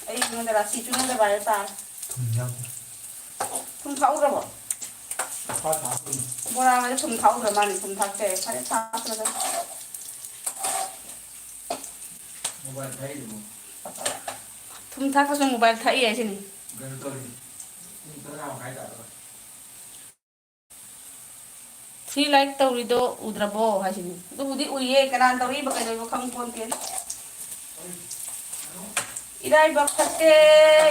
ꯑꯩꯉꯣꯟꯗ ꯔꯥꯁꯤ ꯆꯨꯅꯗꯕ ꯍꯥꯏꯕ ꯇꯥꯔꯦ꯫ ꯊꯨꯝ ꯌꯥꯎꯗ꯭ꯔꯦ꯫ ꯊꯨꯝ ꯊꯥꯛꯎꯗ꯭ꯔꯕꯣ? ꯊꯥꯛꯄ ꯊꯥꯛꯄꯅꯤ꯫ ꯕꯣꯔꯥꯒꯁꯦ ꯊꯨꯝ ꯊꯥꯛꯎꯗ꯭ꯔ ꯃꯥꯜꯂꯦ꯫ ꯊꯨꯝ ꯊꯥꯛꯇꯦ꯫ ꯐꯔꯦ, ꯊꯥꯛꯇ꯭ꯔꯒ꯫ ꯃꯣꯕꯥꯏꯜ ꯊꯥꯛꯏꯗꯨꯕꯨ꯫ ꯊꯨꯝ ꯊꯥꯛꯄꯁꯨ ꯃꯣꯕꯥꯏꯜ ꯊꯥꯛꯏ ꯍꯥꯏꯁꯤꯅꯤ꯫ ꯀꯩꯅꯣ ꯇꯧꯔꯤ꯫ ꯄꯨꯡ ꯇꯔꯥ ꯃꯈꯥꯏ ꯇꯥꯗꯣꯔꯦ꯫ ꯊ꯭ꯔꯤ ꯂꯥꯏꯛ ꯇꯧꯔꯤꯗꯣ ꯎꯗ꯭ꯔꯕꯣ ꯍꯥꯏꯁꯤꯅꯤ꯫ ꯑꯗꯨꯕꯨꯗꯤ ꯎꯏꯌꯦ, ꯀꯅꯥꯅ ꯇꯧꯔꯛꯏꯕ ꯀꯩꯗꯧꯕ ꯈꯪꯄꯣꯟꯇꯦ꯫ ꯏꯔꯥꯏꯕꯛ ꯐꯠꯇꯦ,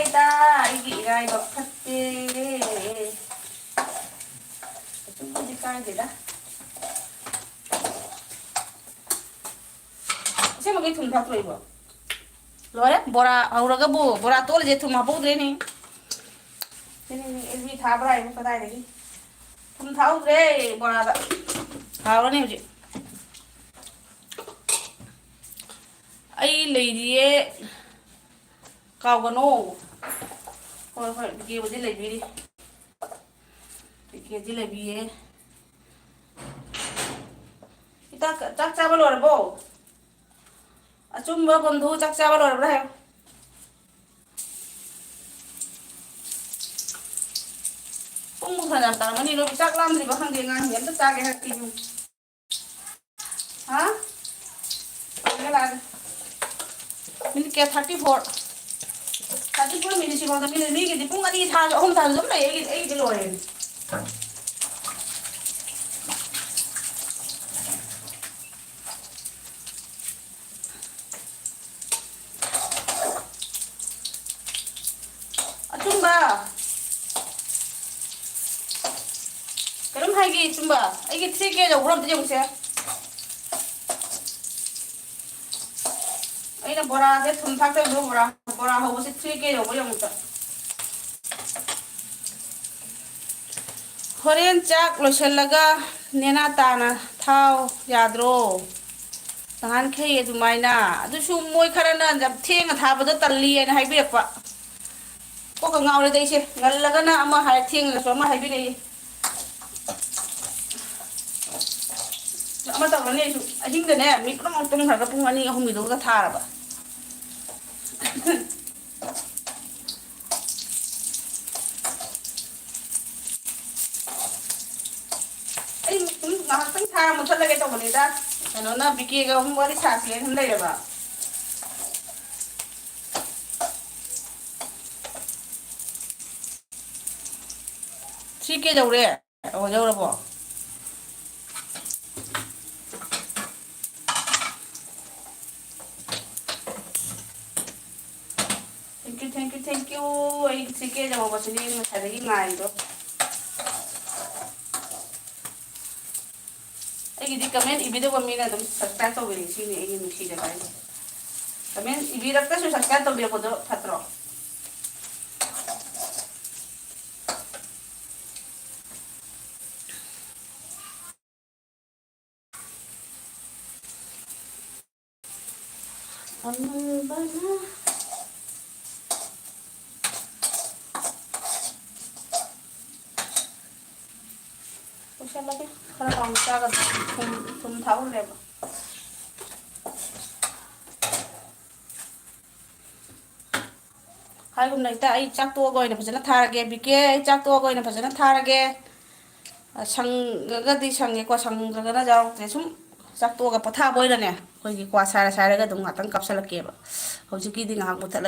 ꯏꯇꯥ, ꯑꯩꯒꯤ ꯏꯔꯥꯏꯕꯛ ꯐꯠꯇꯦ꯫ ꯑꯗꯨꯕꯨꯗꯤ ꯀꯥꯏ ꯊꯨꯝ ꯊꯥꯛꯇ꯭ꯔꯣ ꯑꯩꯕꯣ? ꯂꯣꯏꯔꯦ, ꯕꯣꯔꯥ ꯍꯧꯔꯒꯕꯨ, ꯕꯣꯔꯥ ꯇꯣꯠꯂꯤꯁꯦ ꯊꯨꯝ ꯍꯥꯞꯍꯧꯗ꯭ꯔꯦꯅꯦ꯫ ꯁꯤꯅꯤ, ꯑꯦꯜ ꯕꯤ ꯊꯥꯕ꯭ꯔꯥ ꯍꯥꯏꯕꯨ ꯀꯗꯥꯏꯗꯒꯤ? ꯊꯨꯝ ꯊꯥꯛꯍꯧꯗ꯭ꯔꯦ ꯕꯣꯔꯥꯗ꯫ ꯍꯥꯎꯔꯅꯤ ꯍꯧꯖꯤꯛ꯫ ꯑꯩ ꯂꯩꯔꯤꯌꯦ꯫ ꯀꯥꯎꯒꯅꯣ꯫ ꯍꯣꯏ, ꯍꯣꯏ, ꯕꯤꯀꯦꯕꯨꯗꯤ ꯂꯩꯕꯤꯔꯤ꯫ ꯕꯤꯀꯦꯗꯤ ꯂꯩꯕꯤꯌꯦ꯫ ꯏꯇꯥ, ꯆꯥꯛ ꯆꯥꯕ ꯂꯣꯏꯔꯕꯣ? ꯑꯆꯨꯝꯕ ꯕꯣꯟꯙꯨ ꯆꯥꯛ ꯆꯥꯕ ꯂꯣꯏꯔꯕ꯭ꯔꯥ ꯍꯥꯏꯌꯨ꯫ ꯄꯨꯡꯕꯨ ꯐꯅꯌꯥꯝ ꯇꯥꯔꯝꯃꯅꯤ, ꯅꯣꯏ ꯆꯥꯛ ꯂꯥꯝꯗ꯭ꯔꯤꯕ ꯈꯪꯗꯦ, ꯑꯉꯥꯡꯁꯤꯡ ꯑꯝꯇ ꯆꯥꯒꯦ ꯍꯥꯏꯔꯛꯇꯦ ꯏꯕꯨꯡ꯫ ꯍꯥ? ꯂꯥꯛꯑꯒꯦ, ꯂꯥꯛꯑꯒꯦ꯫ ꯃꯤꯅꯤꯠ ꯀꯌꯥ? Thirty four꯫ Thirty four minute ꯁꯤꯐꯥꯎꯗ ꯃꯤꯅꯤꯠ, ꯃꯤꯒꯤꯗꯤ ꯄꯨꯡ ꯑꯅꯤ ꯊꯥꯁꯨ, ꯑꯍꯨꯝ ꯊꯥꯁꯨ ꯑꯗꯨꯝ ꯂꯩ, ꯑꯩꯒꯤꯗꯤ, ꯑꯩꯒꯤꯗꯤ ꯂꯣꯏꯔꯦ꯫ ꯑꯆꯨꯝꯕ, ꯀꯩꯅꯣꯝ ꯍꯥꯏꯒꯦ, ꯑꯆꯨꯝꯕ, ꯑꯩꯒꯤ three K ꯌꯧꯕ꯭ꯔꯣ ꯑꯝꯇ ꯌꯦꯡꯉꯨꯁꯦ꯫ ꯑꯩꯅ ꯕꯣꯔꯥꯁꯦ ꯊꯨꯝ ꯊꯥꯛꯇꯕꯤꯗ ꯕꯣꯔꯥ, ꯕꯣꯔꯥ ꯍꯧꯕꯁꯦ three K ꯌꯧꯕ꯭ꯔꯥ ꯌꯦꯡꯉꯨ ꯑꯝꯇ꯫ ꯍꯣꯔꯦꯟ ꯆꯥꯛ ꯂꯣꯏꯁꯤꯜꯂꯒ ꯅꯦꯅꯥ ꯇꯥꯅ ꯊꯥꯎ ꯌꯥꯗ꯭ꯔꯣ? ꯅꯍꯥꯟꯈꯩ ꯑꯗꯨꯃꯥꯏꯅ꯫ ꯑꯗꯨꯁꯨ ꯃꯣꯏ ꯈꯔꯅ ꯌꯥꯝ ꯊꯦꯡꯅ ꯊꯥꯕꯗꯣ ꯇꯜꯂꯤ ꯍꯥꯏꯅ ꯍꯥꯏꯕꯤꯔꯛꯄ꯫ ꯀꯣꯛꯀ ꯉꯥꯎꯔꯦꯗ ꯑꯩꯁꯦ꯫ ꯉꯜꯂꯒꯅ ꯑꯃ ꯍꯥꯏ, ꯊꯦꯡꯅꯁꯨ ꯑꯃ ꯍꯥꯏꯕꯤꯔꯛꯏ꯫ ꯑꯃ ꯇꯧꯔꯅꯤ ꯑꯩꯁꯨ꯫ ꯑꯍꯤꯡꯗꯅꯦ ꯃꯤ ꯄꯨꯝꯅꯃꯛ ꯇꯨꯝꯈ꯭ꯔꯒ ꯄꯨꯡ ꯑꯅꯤ ꯑꯍꯨꯝꯒꯤꯗꯨꯒ ꯊꯥꯔꯕ꯫ ꯑꯩ ꯁꯨꯝ ꯉꯥꯏꯍꯥꯛꯇꯪ ꯊꯥꯔ ꯃꯨꯠꯊꯠꯂꯒꯦ ꯇꯧꯕꯅꯤꯗ꯫ ꯀꯩꯅꯣꯅ ꯕꯤꯀꯦꯒ ꯑꯃꯨꯛ ꯋꯥꯔꯤ ꯁꯥꯁꯦꯅ ꯁꯨꯝ ꯂꯩꯔꯕ꯫ Three K ꯌꯧꯔꯦ꯫ ꯑꯣ, ꯌꯧꯔꯕꯣ? Thank you, thank you, thank you. ꯑꯩꯒꯤ three K ꯌꯧꯔꯕꯁꯤꯅꯦ ꯑꯩꯅ ꯉꯁꯥꯏꯗꯒꯤ ꯉꯥꯏꯔꯤꯗꯣ꯫ ꯑꯩ ꯑꯩꯒꯤꯗꯤ comment ꯏꯕꯤꯗꯧꯕ ꯃꯤꯅ ꯑꯗꯨꯝ subscribe ꯇꯧꯕꯤꯔꯛꯏ, ꯁꯤꯅꯤ ꯑꯩꯒꯤ ꯅꯨꯡꯁꯤꯖꯕ ꯍꯥꯏꯁꯦ꯫ Comment ꯏꯕꯤꯔꯛꯇ꯭ꯔꯁꯨ subscribe ꯇꯧꯕꯤꯔꯛꯄꯗꯣ ꯐꯠꯇ꯭ꯔꯣ? ꯑꯃꯨꯕꯅ ꯂꯣꯏꯁꯜꯂꯒꯦ꯫ ꯈꯔ ꯂꯥꯎꯅ ꯆꯥꯒꯗ꯭ꯔꯥ? ꯊꯨꯝ, ꯊꯨꯝ ꯊꯥꯛꯎꯔꯦꯕ꯫ ꯍꯥꯏꯒꯨꯝꯅ ꯍꯦꯛꯇ ꯑꯩ ꯆꯥꯛ ꯇꯣꯛꯑꯒ ꯑꯣꯏꯅ ꯐꯖꯅ ꯊꯥꯔꯒꯦ꯫ ꯕꯤ ꯀꯦ, ꯑꯩ ꯆꯥꯛ ꯇꯣꯛꯑꯒ ꯑꯣꯏꯅ ꯐꯖꯅ ꯊꯥꯔꯒꯦ꯫ ꯑ, ꯁꯪꯉꯒꯗꯤ ꯁꯪꯉꯦꯀꯣ, ꯁꯪꯗ꯭ꯔꯒꯅ ꯌꯥꯎꯔꯛꯇ꯭ꯔꯦ꯫ ꯁꯨꯝ ꯆꯥꯛ ꯇꯣꯛꯑꯒ ꯄꯣꯊꯥꯕ ꯑꯣꯏꯅꯅꯦ, ꯑꯩꯈꯣꯏꯒꯤ ꯀ꯭ꯋꯥ ꯁꯥꯏꯔ ꯁꯥꯏꯔꯒ ꯑꯗꯨꯝ ꯉꯥꯛꯇꯪ ꯀꯥꯞꯁꯜꯂꯛꯀꯦꯕ꯫ ꯍꯧꯖꯤꯛꯀꯤꯗꯤ ꯉꯥꯏꯍꯥꯛ ꯃꯨꯠꯊꯠꯂꯒꯦ꯫